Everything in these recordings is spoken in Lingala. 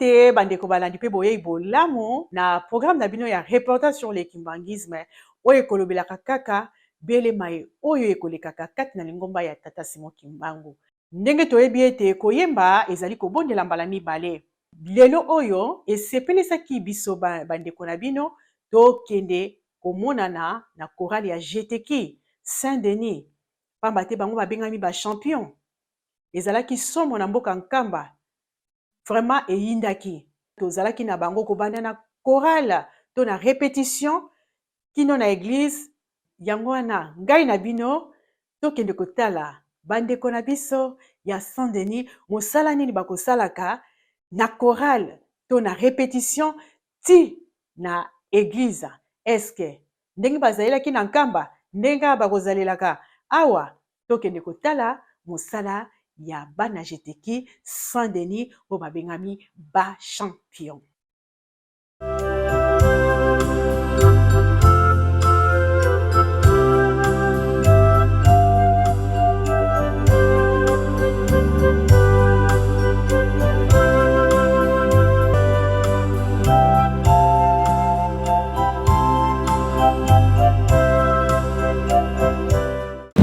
Mbote bandeko balandi mpe boyei bolamu na programme na bino ya reportage sur le kimbanguisme oyo ekolobelaka kaka bele maye oyo ekolekaka kati na lingomba ya Tata Simon Kimbangu. Ndenge toyebi ete koyemba ezali kobondela mbala mibale. Lelo oyo esepelisaki biso bandeko na bino tokende komonana na chorale ya Geteki Saint Denis pamba te bango babengami ba champions. Ezalaki somo na mboka Nkamba, vraiment eyindaki. Tozalaki na bango kobanda na chorale to na repetition kino na eglise. Yango wana ngai na bino tokende kotala bandeko na biso ya Saint Denis mosala nini bakosalaka na chorale to na repetition ti na eglise. Est-ce que ndenge bazalelaki na Nkamba ndenge kaka bakozalelaka awa? Tokende kotala mosala ya bana Geteki Saint Denis oyo babengami ba champion.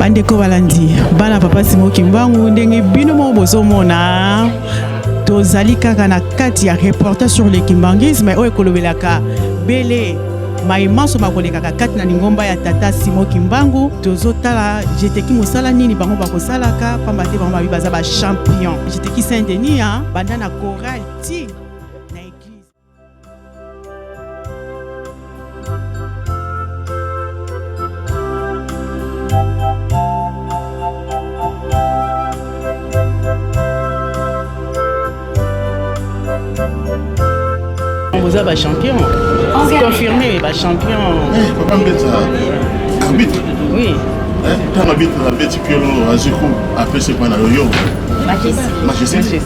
Bandeko balandi bana papa Simon Kimbangu, ndenge bino moko bozomona tozali kaka na kati ya reportage sur le kimbanguisme oyo ekolobelaka bele maye manso makolekaka kati na lingomba ya tata Simon Kimbangu. Tozotala jeteki mosala nini bango bakosalaka, pamba te bango babi baza ba champion. Jeteki Saint Denis banda na chorale ti na église. Boza ba champion, confirmé ba champion. Eh, papa Mbetsa, arbitre. Oui. Ntango arbitre abeti piolo azwi coup apesi epai na yo yo. Makesili.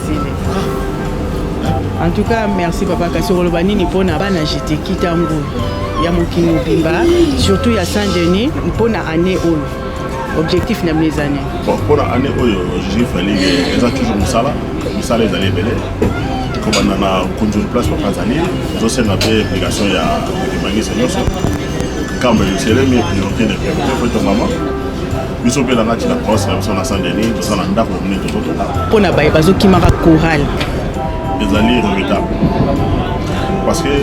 En tout cas, merci papa kasi okoloba nini mpona bana jeteki ntango ya mokili mobimba surtout ya Saint Denis mpona année oyo objectif na bino eza nini? Bon, mpona année oyo Jésus Fally eza toujours mosala, mosala ezali ebele kobanda na konzoli place papa azali ezosenga mpe implication ya bakimbanguiste nyonso nkambo eluselemi priorité de priorité fo etongama biso mpe nanga ntina paroisse na biso na Saint Denis toza na ndako monene tozotonga mpo na baye bazokimaka chorale ezali regrettable parce que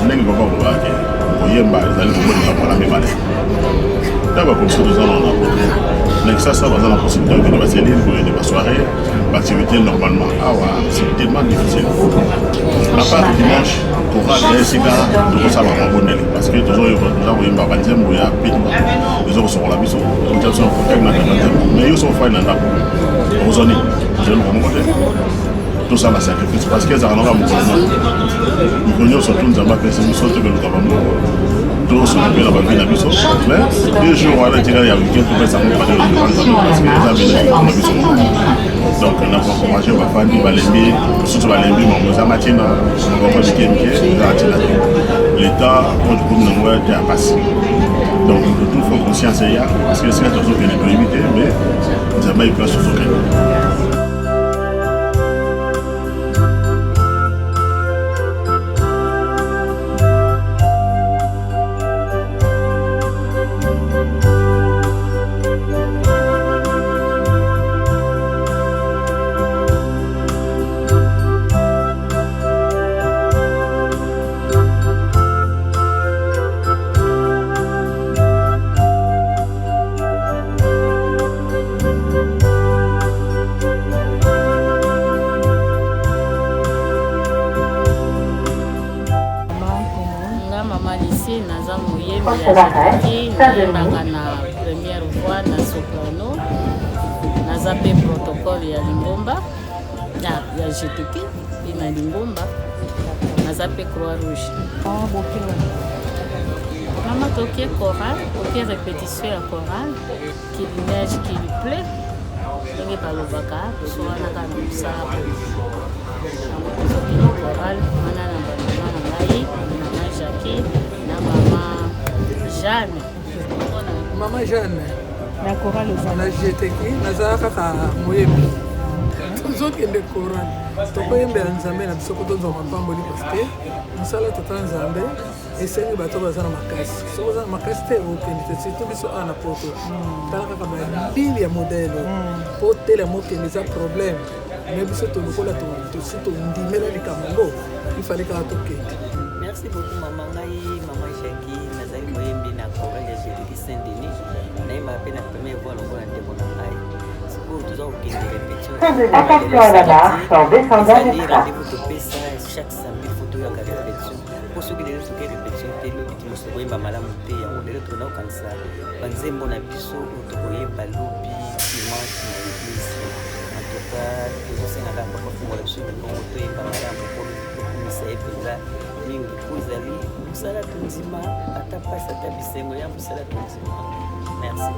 ndenge papa kolobaka ke koyemba ezali kobondela mbala mibale ntango bakomisi toza na na poto na Kinshasa baza na possibilité kokende bacellule kokende basoirée baactivité normalement awa c'est tellement difficile à part dimanche chorale ya esika tokosala mabondeli parce que toza koyemba banzembo ya petua eza kosokola biso tokotia biso na contact na tata nzambe mais yo soki ofandi na ndako okozwa nini ozali eloko moko te tosala sacrifice parce que ezalaka naka mokolo moko mokolo nyonso tu nzambe apesi biso tokeluka bambongo tosokipe na bavi na biso mais 2 jours wana etikali ya weekend topesa yango valeur devant nzambe parce que eza bénéfique mpona biso donc na koencourage bafandi balembi mosusu balembi bango ezanga ntina makambo mike mike ezanga ntina te l'état oyo tokomi nango ya te ya pasi donc tout faut conscience eya parce que esika tozokende toyebi te mais nzambe ayi place tozokende. Nga mama Lucie naza moyembi ya Jackie, nayembaka na première voix na soprano, naza mpe protocole ya lingomba ya, ya GTK mpe na lingomba naza mpe croix rouge. Mama toke chorale, toke répétition ya chorale, qu'il neige qu'il pleut ndenge balobaka biso wana kaka na mosala boye yango tozokende chorale wana na bamama na ngai mama Jackie na mama Jeanne. Mama Jeanne na chorale oza na GTK naza kaka moyembi. Tozokende chorale, tokoyembela Nzambe na biso po tozwa mapamboli, parce que mosala Tata Nzambe esengi bato baza na makasi. Soki oza na makasi te, okende te, surtout biso awa na poto. Tala kaka babili ya modele po telema okende eza problème. Me biso tolokola tosi tondimela likambo yango, ifale kaka tokende. Merci beaucoup, mama. Ngai mama Jacki, nazali moyembi na chorale ya Jésus Saint Denis. Nayembaka mpe na première voix lokola ndeko na ngai. Sikoyo toza kokende répétition. Attention à la marche en descendant Ezali du train. rendez-vous topesa chaque samedi, faut toyaka répétition, mpo soki lelo toke répétition te, lobi dimanche tokoyemba malamu te. Yango lelo tokenda kokanisa banzembo na biso oyo tokoyemba lobi dimanche na église. En tout cas, tozosengaka Papa fungola biso libongo, toyemba malamu mpo tokumisa ye mpenza mingi, po ezali mosala tondima, ata mpasi ata bisengo ya mosala tondima. Merci.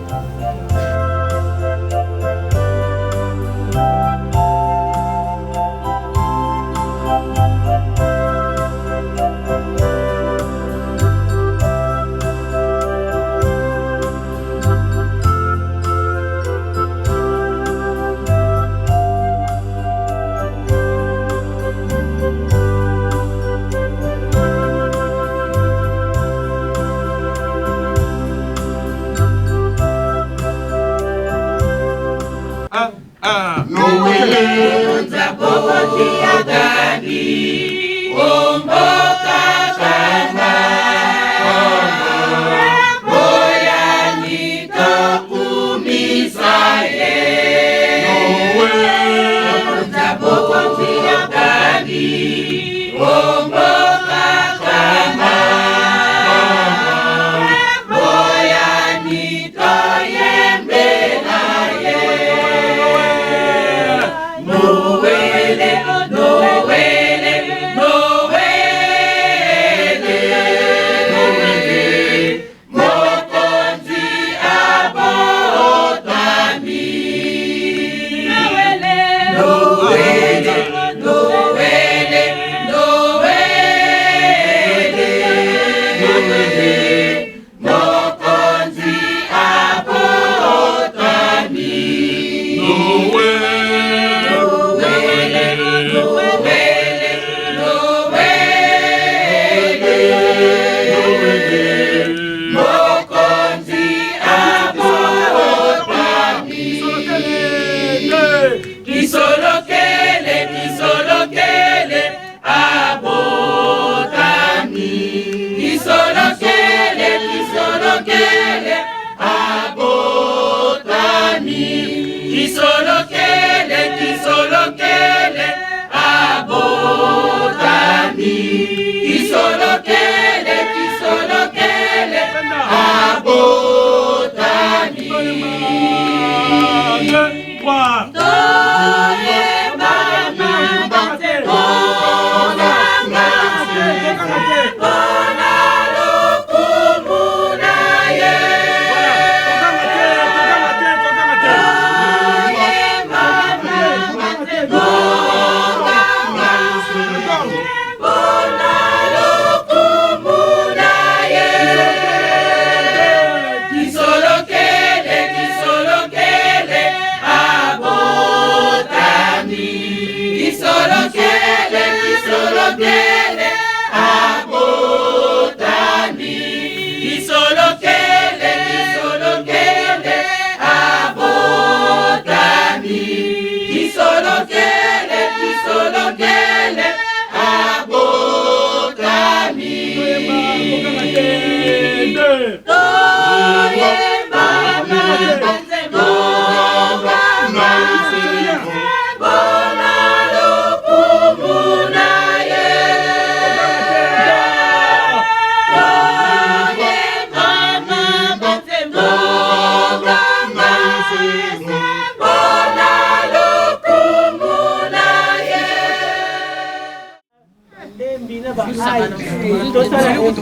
Tosala effort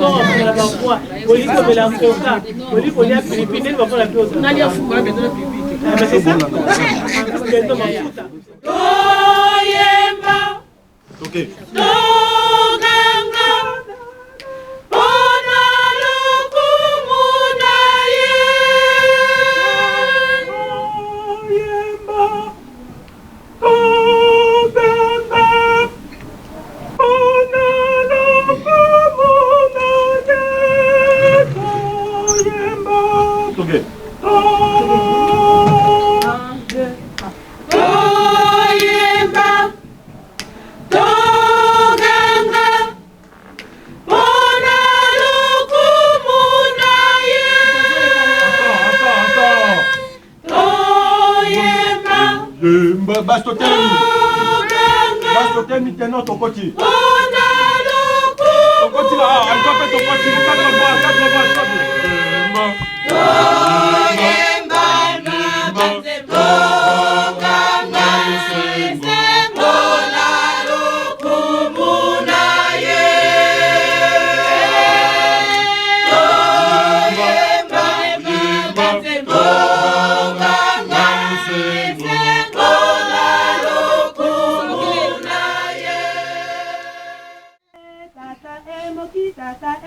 na bavoi, olingi komela koka, olingi kolia pilipili ndenge bakola mpe ozakendo mafuta. Toyemba, toganga mpona lokumu na ye. Toyemba. Toke. Toyemba, toganga, mpona lokumu na ye. Toyemba, Yemba, basse totelemi. toganga, Basse totelemi, ténor tokoti. mpona lokumu Tokoti na ah, alto mpe tokoti. Quatre voix, quatre voix, stop. Yemba. Toyemba na banzembo, toganga, mpona lokumu na ye. Toyemba na banzembo, toganga, mpona lokumu na ye. Tata e moki tata e.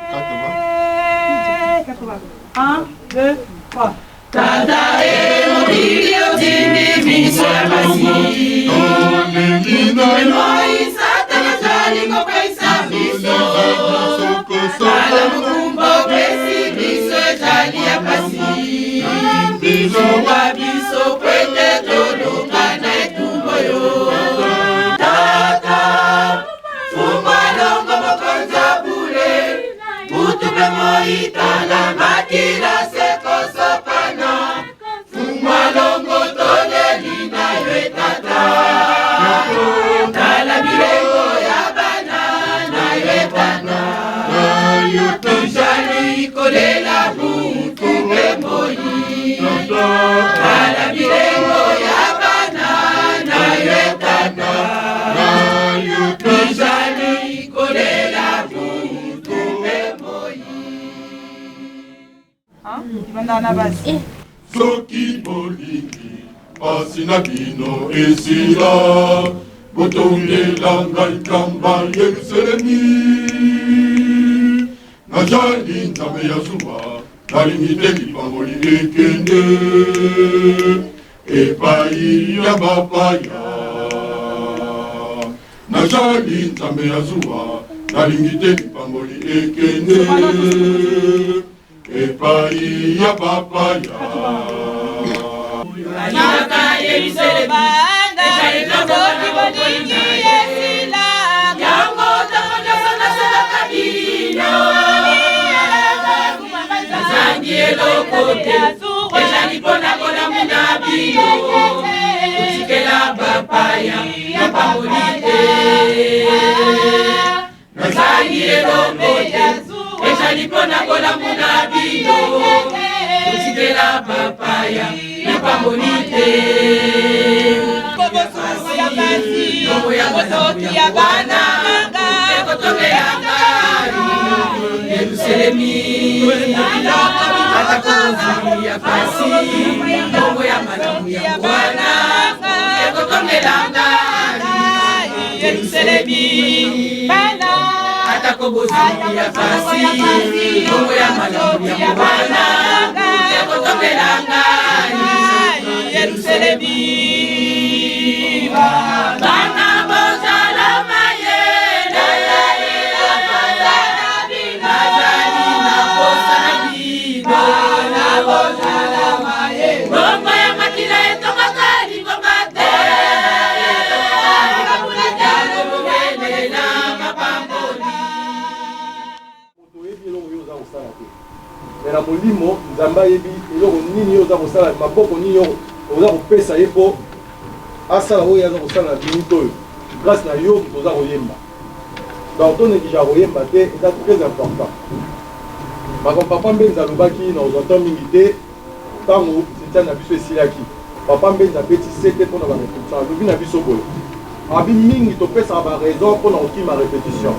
80. 1, 2, 3. Tata e mokili otindi biso ya pasi moi Satana azali kokweyisa biso. Tala mokumba opesi biso ezali ya pasi sunga biso po ete tolonga na etumba oyo. Tata, fungwa longo mokonzi ya bule butu mpe moi tala makila se kosopana fungwa longo toleli na yo e tata tala bilengo ya bana na yo e tata tozali kolela butu mpe moi tala bilengo ya bana na yo e tata tozali kolela butu mpe moi. Soki bolingi pasi na bino esila, botongela ngai nkamba Yerusalemi. Nazali Nzambe ya zuwa, nalingi te lipamboli ekende epai ya bapaya. Nazali Nzambe ya zuwa, nalingi te lipamboli ekende epai ya bapaya. Balingaka Yerusalemi, ezali soki bolingi esila yango ntango nyonso nasalaka bino nazangi eloko te ezali mpona bolamu na bino kotikela bapaya mapamboli te nazangi eloko te ezali mpona bolamu na bino kotikela bapaya mapamboli te. Bosoki ya bana ekotongela ngai Yerusalemi atako bozwi ya pasi mbongo ya malamu ya wana ekotongela ngai Yerusalemi atako bozwi ya pasi mbongo ya malamu ya wana ekotongela ngai Yerusalemi. Bana bozala mayele nazali na posa na bino. Mbongo ya makila etongaka lingomba te yango monene na mapamboli. Moto oyebi eloko yo oza kosala te, mais na molimo Nzambe ayebi eloko nini yo oza kosala, maboko nini yo oza kopesa ye mpo asala oyo aza kosala na minute oyo grâce na yo moto oza koyemba. Donc to négliger koyemba te, eza très important. Makambo papa Mbenza alobaki na kozwa temps mingi te. Ntango cimetière na biso esilaki, papa Mbenza abeti sete mpona ba répétition. Alobi na biso boye, abi mingi topesaka ba raison mpona kokima répétition.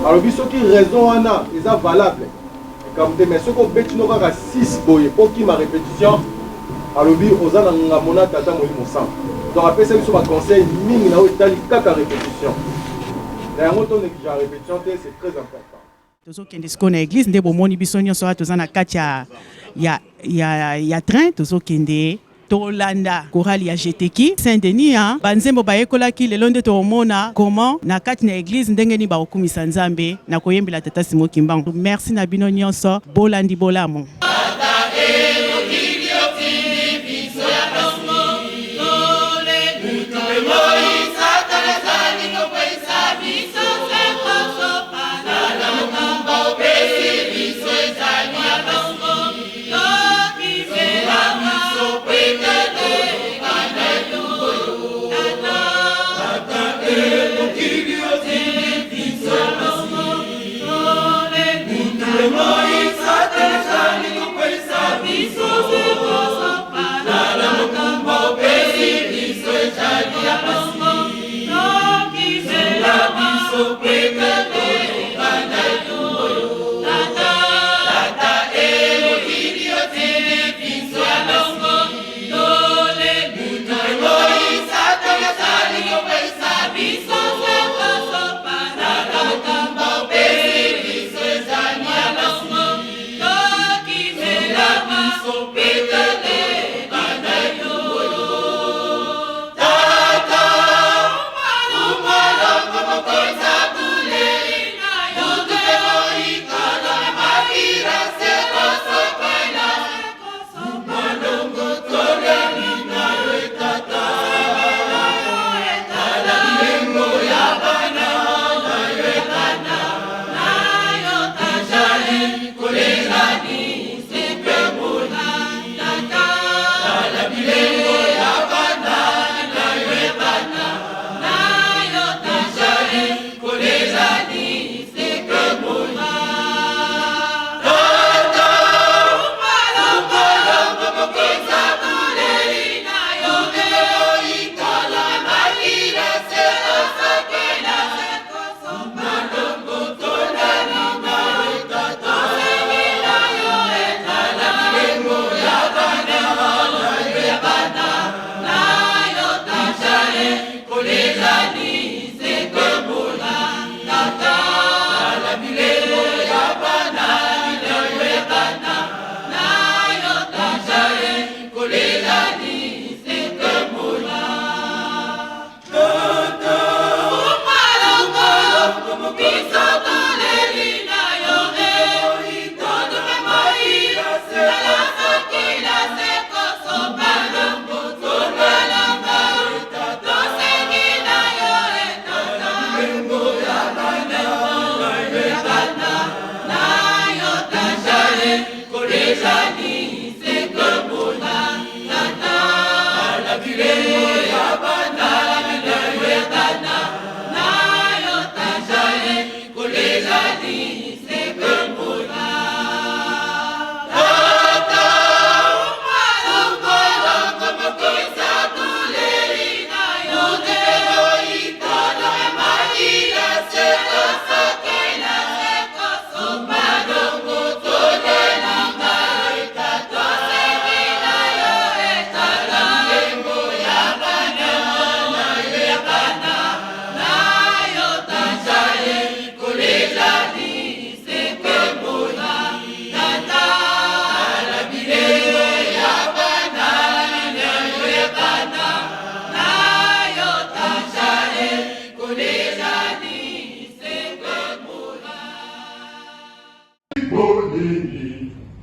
Alobi soki raison wana eza valable, likambo te, mais soki obeti no kaka 6 boye mpo okima répétition, alobi oza na ngambo na tata Molimo Santu. Donc apesa biso ba conseil mingi na oyo etali kaka répétition. Na yango to négliger répétition te, c'est très important. Tozokende sikoyo na église nde bomoni biso nyonso awa toza na kati ya train tozokende tolanda chorale ya Geteki Saint-Denis hein. Banzembo bayekolaki lelo nde tokomona comment na kati na église ndenge nini bakokumisa Nzambe na koyembela tata Simon Kimbangu. Merci na bino nyonso, bolandi bolamu. Tata e.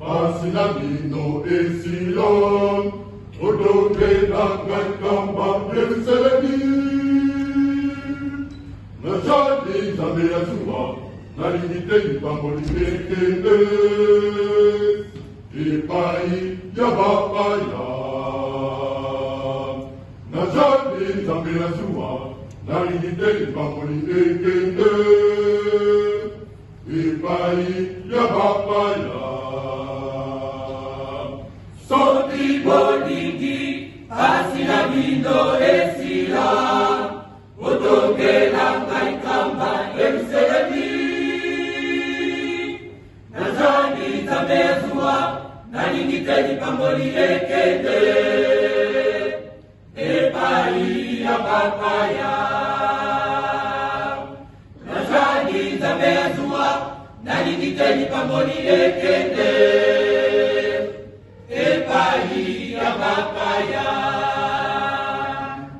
Pasi na bino esila, otongela ngai nkamba Yerusalemi. Nazali Nzambe ya zuwa, nalingi te lipamboli ekende epai ya bapaya. Nazali Nzambe ya zuwa, nalingi te lipamboli ekende epai ya bapaya. Soki bolingi pasi na bino esila, botongela ngai nkamba Yerusalemi. Nazali Nzambe ya zuwa, nalingi te lipamboli ekende epai ya bapaya. Nazali Nzambe ya zuwa, nalingi te lipamboli ekende epai ya bapaya.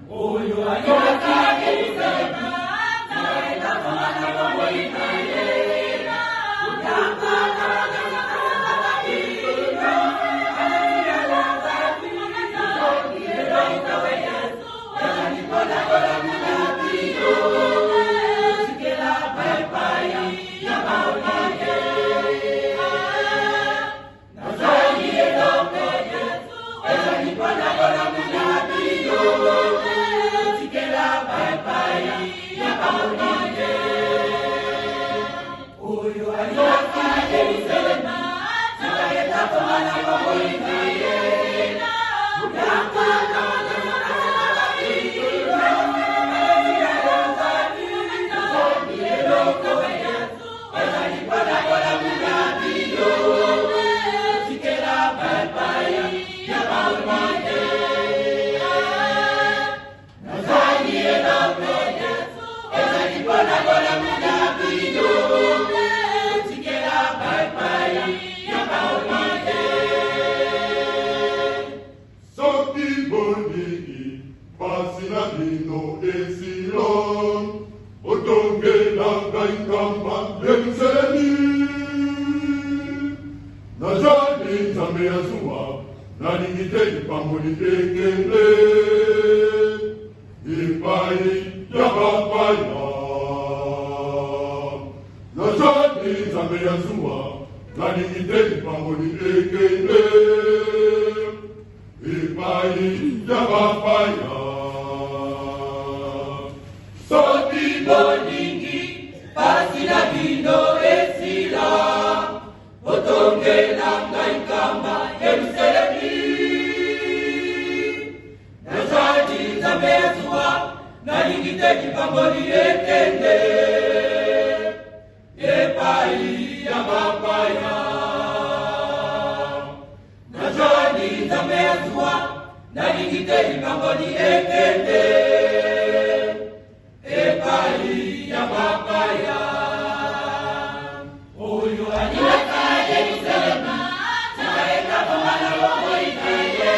Oyo alingaka Yerusalema, naekakoma na bomoi na ye. Soki bolingi pasi na bino esila, botongela ngai nkamba Yerusalemi. Nazali Nzambe ya zuwa, nalingi te lipamboli ekende epai ya bapaya. Nazali Nzambe ya zuwa, nalingi te lipamboli ekende epai ya bapaya. Soki bolingi pasi na bino esila, botongela ngai nkamba Yerusalemi. Nazali Nzambe ya zuwa, nalingi te lipamboli ekende epai ya bapaya. Nazali Nzambe ya zuwa, nalingi te lipamboli ekende epai ya bapaya. Oyo alingaka Yerusalema, tika ekakoma na bomoi na ye.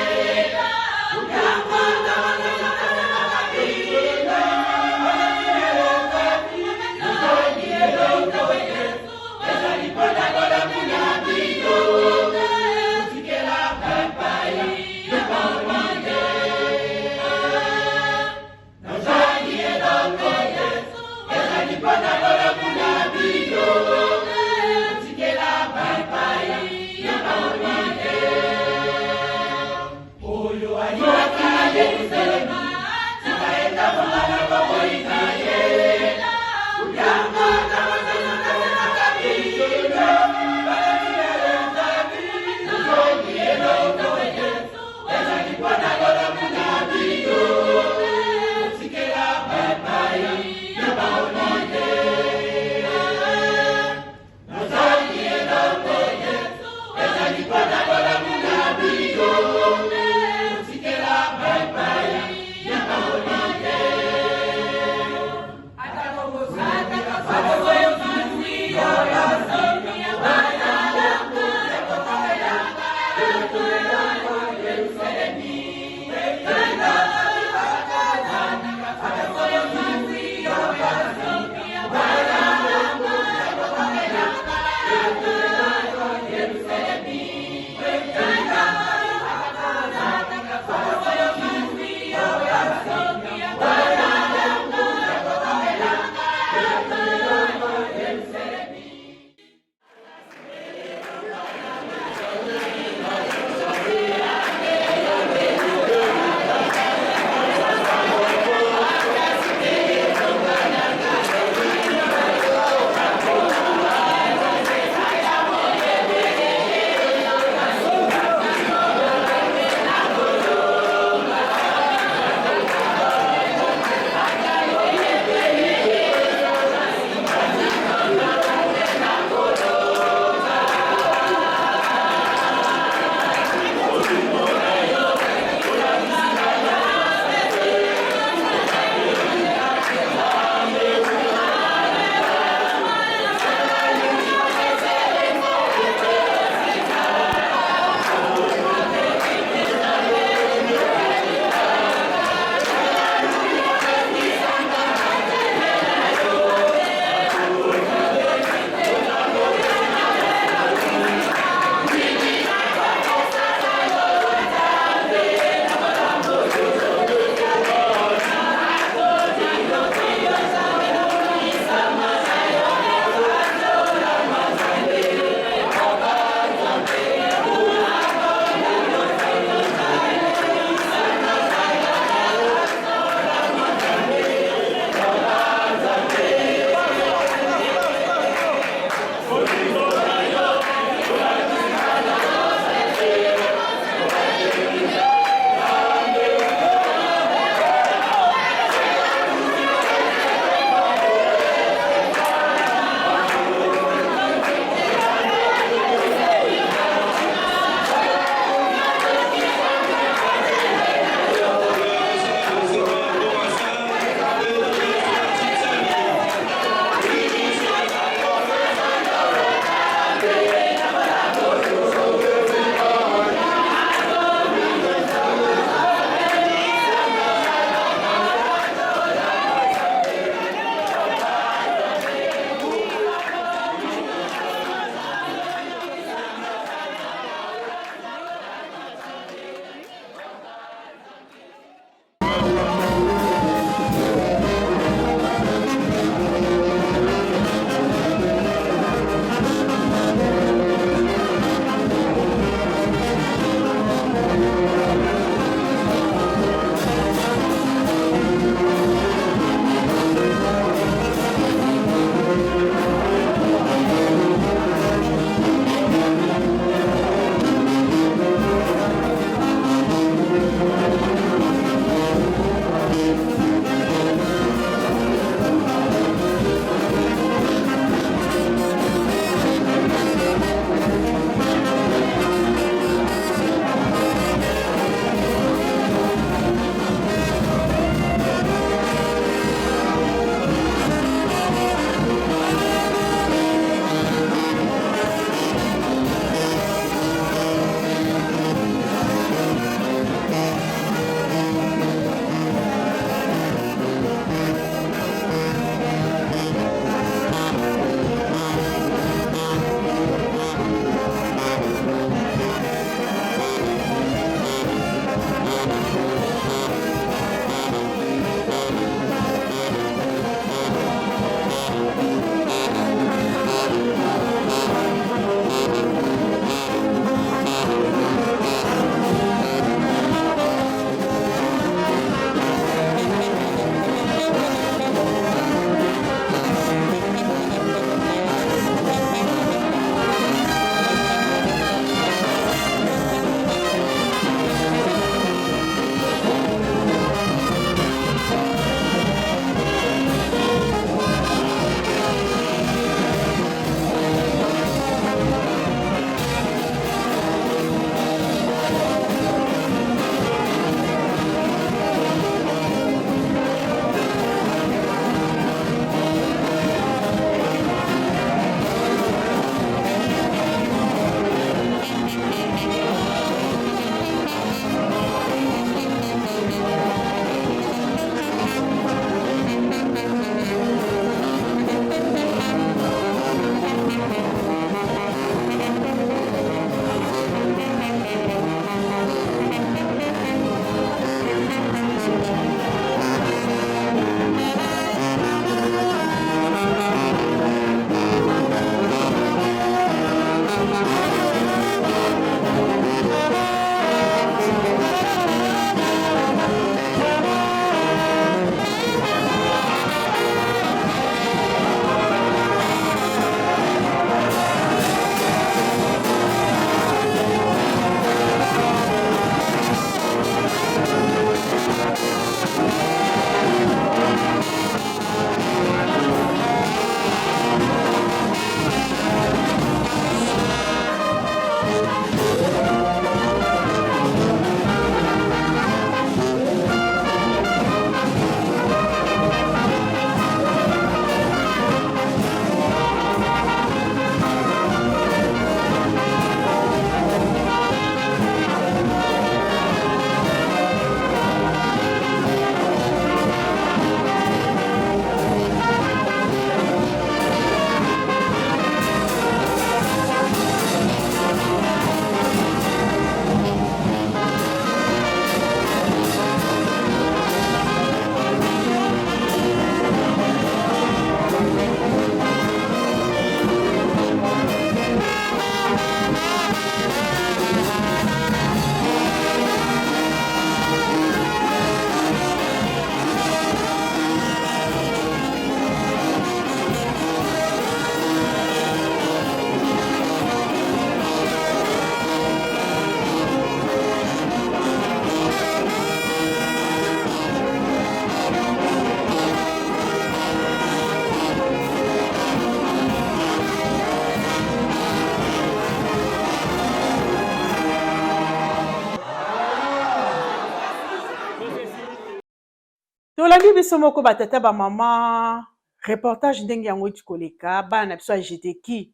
Tolandi biso moko ba tata ba mama reportage ndenge yango euti koleka bana na biso ya GTQ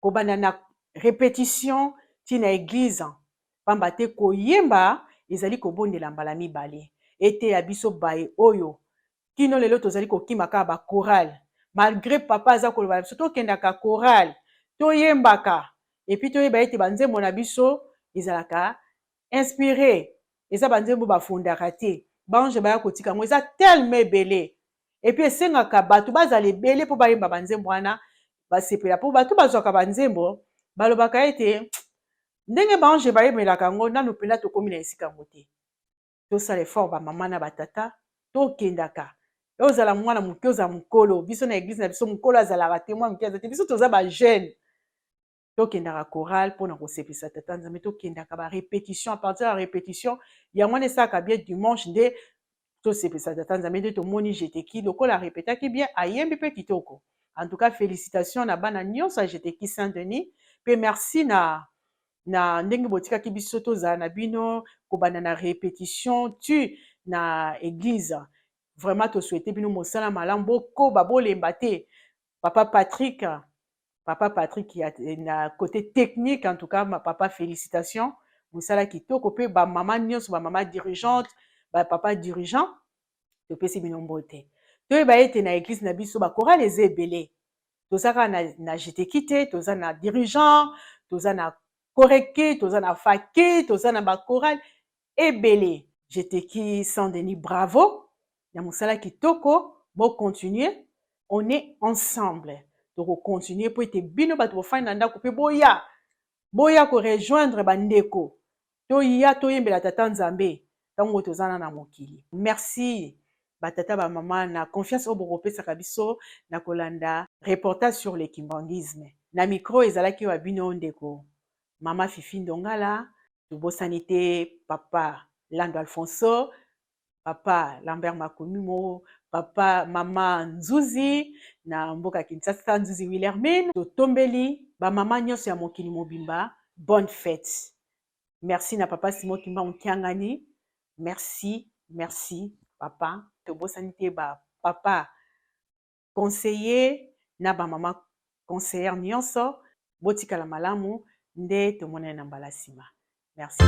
kobanda na repetition ti na eglise pamba te koyemba ezali kobondela mbala mibale eteya biso baye oyo kino lelo tozali kokima kaka ba chorale malgre papa aza koloba na biso tokendaka chorale toyembaka epuis toyeba ete banzembo na biso ezalaka inspire eza ba nzembo ba fondaka te ba ange baya kotika yango eza tellement ebele epuis esengaka bato bazala ebele mpo bayemba ba nzembo wana basepela mpo bato bazwaka ba nzembo balobaka ete ndenge ba ange bayembelaka yango nanu mpenza tokomi na esika yango te tosala effort ba mama na ba tata tokendaka ozala mwana moke ozala mokolo biso na eglise na biso mokolo azalaka te mwana moke aza te biso toza ba jeune Tokendaka chorale pona kosepelisa tata Nzambe, tokendaka ba repetition, à partir ya repetition yango wana esalaka bien dimanche nde tosepelisa tata Nzambe nde tomoni Jeteki lokola arepetaki bien ayembi pe kitoko. En tout cas felicitations na bana nionso ya Jeteki Saint Denis pe merci na na ndenge botikaki biso tozala na bino kobanda na repetition tu na eglise. Vraiment to souhaiter bino mosala malamu bokoba bolemba te. Papa Patrick Papa Patrick ya na cote technique en tout cas ma papa felicitations musala kitoko pe ba mama nionso ba mama dirigeante ba papa dirigeant topesi bino mbote toyeba ete na eglise na biso ba chorale eza ebele toza kaka na, na GTQ te toza na dirigeant toza na koreke toza na fake toza na ba chorale ebele GTQ Saint Denis bravo na mosala kitoko bo continuer on est ensemble toko continuer po ete bino bato bofandi na ndako pe boya boya ko rejoindre ba ndeko toya toyembela tata Nzambe tango toza na na mokili merci ba tata ba mama na confiance oyo bokopesaka biso na kolanda reportage sur le kimbanguisme na micro ezalaki wa bino ndeko mama Fifi Ndongala tobosani te papa Lando Alfonso papa Lambert Makumimo, papa mama Nzuzi na mboka Kinshasa, Nzuzi Wilhermine. Totombeli ba mama nyonso ya mokili mobimba bonne fete. Merci na papa Simon Kimbangu Kiangani. Merci, merci papa. Tobosani te ba papa conseiller na ba mama conseillère nyonso. Botikala malamu nde tomonani na mbala sima. Merci.